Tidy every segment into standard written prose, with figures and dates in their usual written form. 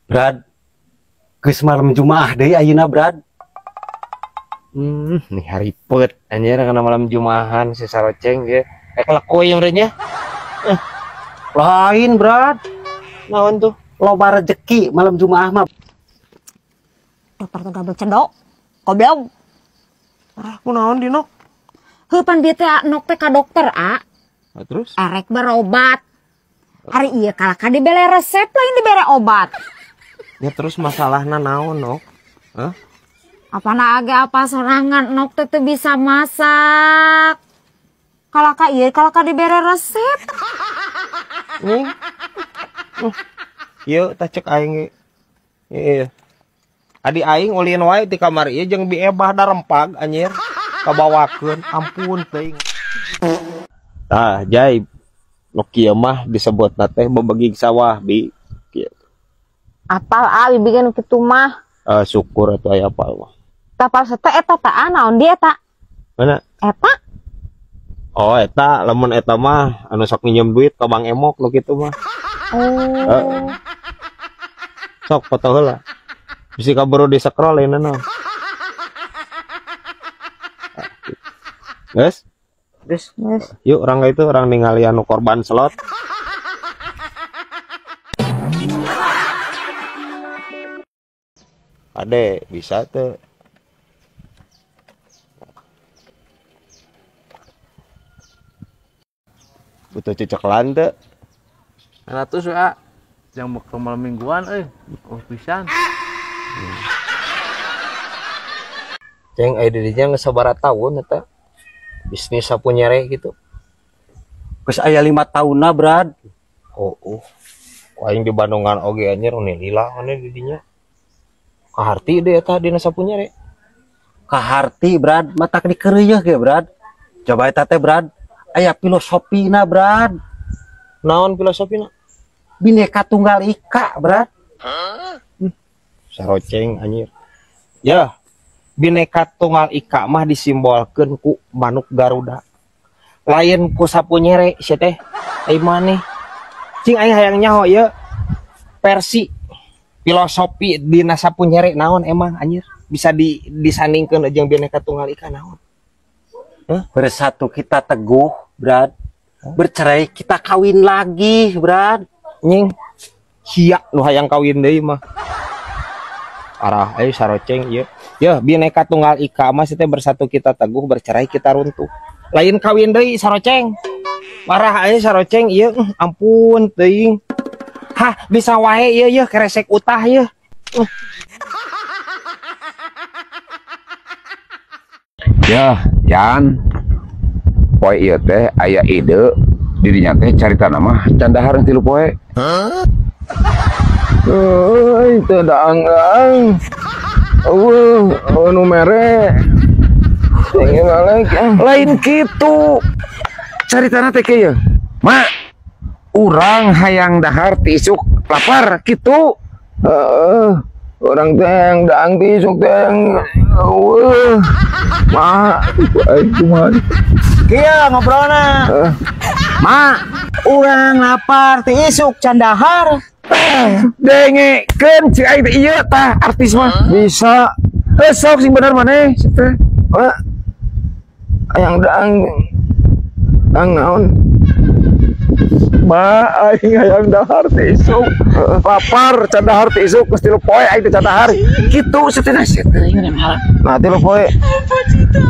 Brad, geus malam Jumaah deui ayeuna, Brad. Nih haripet anjir kana malam Jumahan si saroceng ge. Kelekuy meureun nya. Lain, Brad. Naon tuh? Loba rezeki malam Jumaah mah. Dokter teh gabel cendok. Goblok. Ah, kunaon di nok? Heuh pan bieu teh nok teh ka dokter, a. Nah, terus? Arek berobat. Hari ieu kalaka dibere resep lain dibere obat. Ya terus masalahna naon, Nok? Hah? Apana age apa sorangan nok teh teu bisa masak. Kalaka ieu kalaka dibere resep. Nih. Ieu tah cek aing ge. Ieu. Adi aing ulin wae ti kamar ieu jeung bi ebah darempag anjir. Kabawakeun, ampun teuing. Tah, Jai. Nu kieu mah disebutna teh bebegig sawah, bi. Kieu. Apal a bibigan kitu mah. Syukur atuh aya apal mah. Tapal sete eta ta naon dia eta? Mana? Eta. Oh, eta lamun eta mah anu sok nginjem duit ka Bang Emok nu kitu mah. Oh. Sok foto heula. Bisi kaburu di scroll ayeuna naon. Geus? Geus. Yuk urang ka itu urang ningali anu korban slot. Ade, bisa tuh. Butuh ceceklan tuh. 100 ya. Yang mau ke malam mingguan oh pisan. Ceng aya dirinya geus sabaraha tahun eta. Bisnis sapu nyere gitu. Geus aya 5 tahunna, Brad. Oh, oh. Aing di Bandungan oge anjir uni lila ane di dinya. Kaharti deh eta dina sapu nyere. Kaharti, Brad, matak dikeureuyeah ge, Brad. Coba eta teh, Brad. Aya filosofina, Brad. Naon filosofina? Bineka Tunggal Ika, Brad. Saroceng anjir. Ya, Bineka Tunggal Ika mah disimbolkeun ku manuk Garuda. Lain ku sapu nyere sia teh. Ai maneh. Cing aing hayang nyaho ieu versi filosofi dina sapu nyere naon emang anjir bisa disandingkeun jeung Bineka Tunggal Ika naon? Hah? Bersatu kita teguh, Brad. Bercerai kita kawin lagi, Brad. Nying sia nu hayang kawin deui mah. Arah ayo saroceng ieu. Ya, Bineka Tunggal Ika mah teh bersatu kita teguh, bercerai kita runtuh. Lain kawin deui saroceng. Marah ayo saroceng ieu, ampun teuing. Hah, bisa wae ieu yeuh keresek utah ieu. Ya, Yan. Poe ieu teh aya ide dirinya teh carita nama can dahar 3 poe. Euy, teu daang-daang. Eueuh, anu mere. Ingin balik. Lain kitu. Caritana teh kieu. Ma, urang hayang dahar ti isuk lapar kitu. Heeh. Urang teh hayang daang ti isuk teh hayang eueuh. Ma, aing kumaha. Kieu ngobrolna. Ma, urang lapar ti isuk can dahar. Dengekeun cik aing teh ieu tah artis mah. Bisa. Heuh sok sing bener maneh teh. Hayang daang. Daang naon? Ma, aing hayang dahar ti isuk. Lapar can dahar ti isuk geus 3 poe aing teh can dahar. Kitu satena teh malah. Nah 3 poe.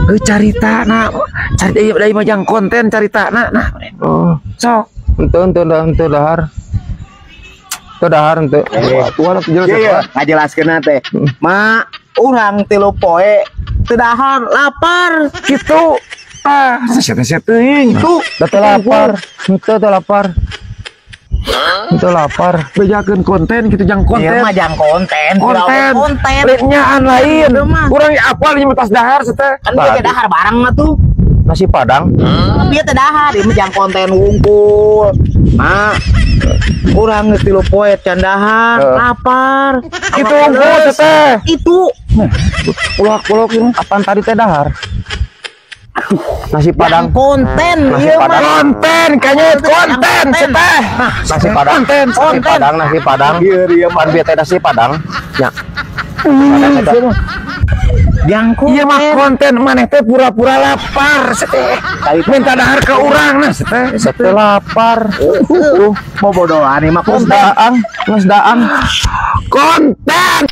Heuh caritana. Carita ieu deui mah jang konten caritana nah. Oh, sok. Henteu henteu dahar. Teu dahar henteu. Tuan atuh jelas. Iya, ngajelaskeunna teh. Ma, urang 3 poe teu dahar, lapar. Kitu. Ah, sia teuing. Itu da teu lapar. Henteu teu lapar. Henteu lapar. Bejakeun konten kitu jang konten. Ieu mah jang konten, konten. Konten. Nyaan lain. Urang apal ieu mah tas dahar teh. Kan ieu dahar bareng atuh. Nasi Padang. Tapi ieu teh dahar, ieu mah jang konten wungkul. Ma, urang geus 3 poe can dahar, lapar. Kitu wungkul teh. Itu. Ulok-ulok ini apaan tadi teh dahar? Nasi Padang konten nasi Padang konten kayaknya konten seteh. Nasi Padang nasi Padang nasi Padang. Ieu pan bieu teh nasi Padang. Nya. Yang ieu mah konten maneh teh pura-pura lapar seteh. Minta dahar ke urang nah seteh. Seteh lapar. Mau bodohan ieu mah konten. Geus daang. Konten.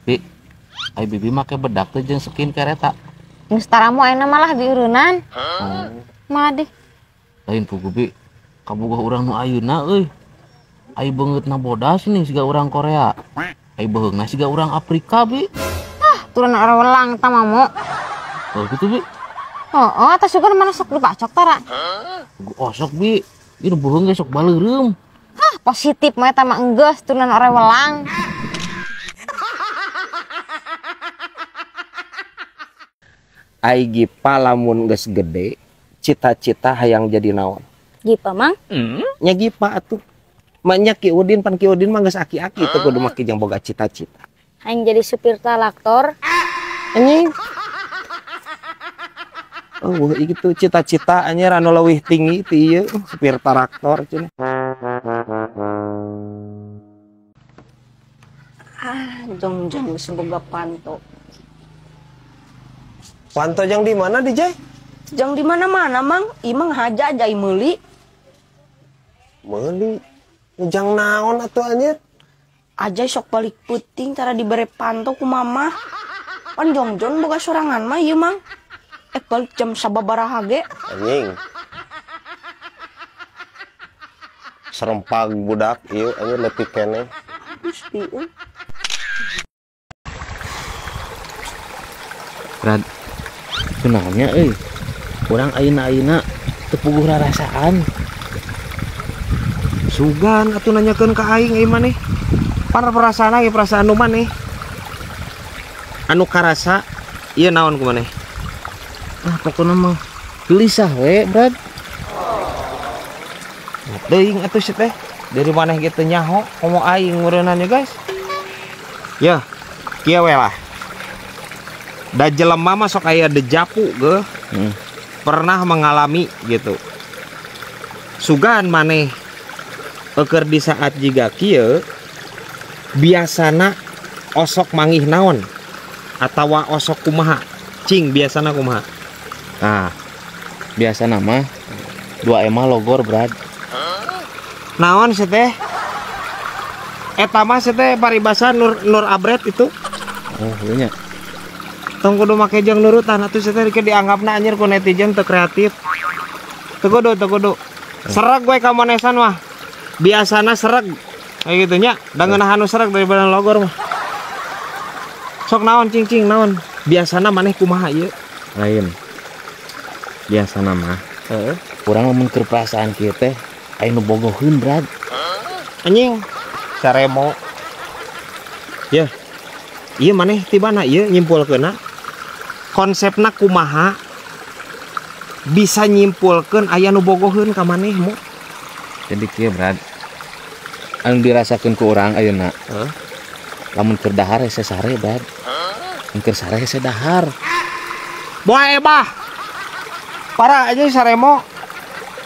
Bi, ai bibi make bedak teh jeung skincare eta. Geus taramu ayeuna malah diureunan. Oh. Mah deh. Lain pugu bi, kabogoh urang nu ayeuna euy. Ai beungeutna bodas nih siga urang Korea. Ai beuheungna siga urang Afrika bi. Ah, turun orang welang ta mamo. Oh gitu bi. Oh, atas juga mana sok dipacok tara. Osok bi, ieu beuheung ge sok baleureum. Hah, positif mah eta mah enggeus turunan orang welang. Ai Gipa lamun geus gede, cita-cita hayang jadi naon? Gipa mang? Nya Gipa atuh. Maknya Ki Udin pan Ki Udin mah geus aki-aki teu kudu make jeung boga cita-cita. Hayang jadi supir traktor. Anjing. Oh, gitu cita-cita anjir anu leuwih tinggi ti ieu supir traktor cenah. Ah, jong-jong geus boga panto. Panto jang di mana DJ? Jang di mana-mana, Mang. Imang haja aja meuli. Meuli. Jang naon atuh anjir? Ajay sok balik peuting tara dibere panto ku mama. Pan jongjon boga sorangan mah ieu, Mang. Balik jam sababaraha ge. Anjing. Serempag budak ieu anjir leutik keneh. Gusti euy. Rad. Kunaonnya euy. Urang ayeuna-ayeuna teu puguh rarasaan. Sugan atuh nanyakeun ka aing ieu maneh. Pan perasaan ge perasaan nu maneh. Anu karasa ieu naon ku maneh? Ah, pokona mah gelisah we, Brad. Teuing atuh si teh. Dari maneh ge teu nyaho komo aing meureunana guys. Yeuh, kieu we lah. Da jelema mah sok aya dejapu geuh. Pernah mengalami gitu. Sugan maneh eukeur di saat jiga kieu biasana osok mangih naon atawa osok kumaha? Cing biasana kumaha? Nah, biasana mah dua emah logor, Brad. Naon sih teh? Eta mah sih teh paribasa nur abret itu. Oh, iya nya. Tong kudu make jeung nurutan atuh sih teh dianggapna anjir ku netizen teu kreatif. Teu kudu, teu kudu. Sereg we ka manesan mah. Biasana sereg. Kayak gitu nya, da ngeunahan nu sereg daripada logor mah. Sok naon cing-cing naon? Biasana maneh kumaha ieu? Lain. Biasana mah. Heeh. Urang lamun keur perasaan kieu teh aya nu bogoheun, Brad. Anjing, saremo. Yeuh. Ieu maneh tibana ieu nyimpulkeunna? Konsepna kumaha bisa nyimpulkeun aya nu bogoheun ka maneh mu? Jadi kieu, Brad. Anu dirasakeun ku urang ayeuna. Heeh. Lamun keur dahar hese sare, Brad. Mun keur sare hese dahar. Boa ebah. Parah aja saremo.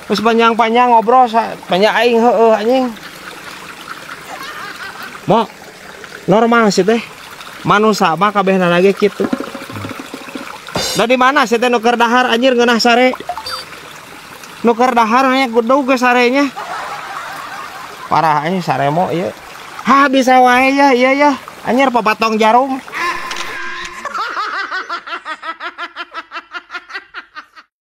Terus panjang-panjang ngobrol banyak aing heueuh anjing. Mo normal sih teh. Manusa mah kabehna ge kitu. Da di mana sih teh nu keur dahar anjir ngeunah sare. Nu keur dahar nya gudug ge sarenya. Parah anjing saremo ieu. Hah bisa wae ya iya ya. Anjir papatong jarum.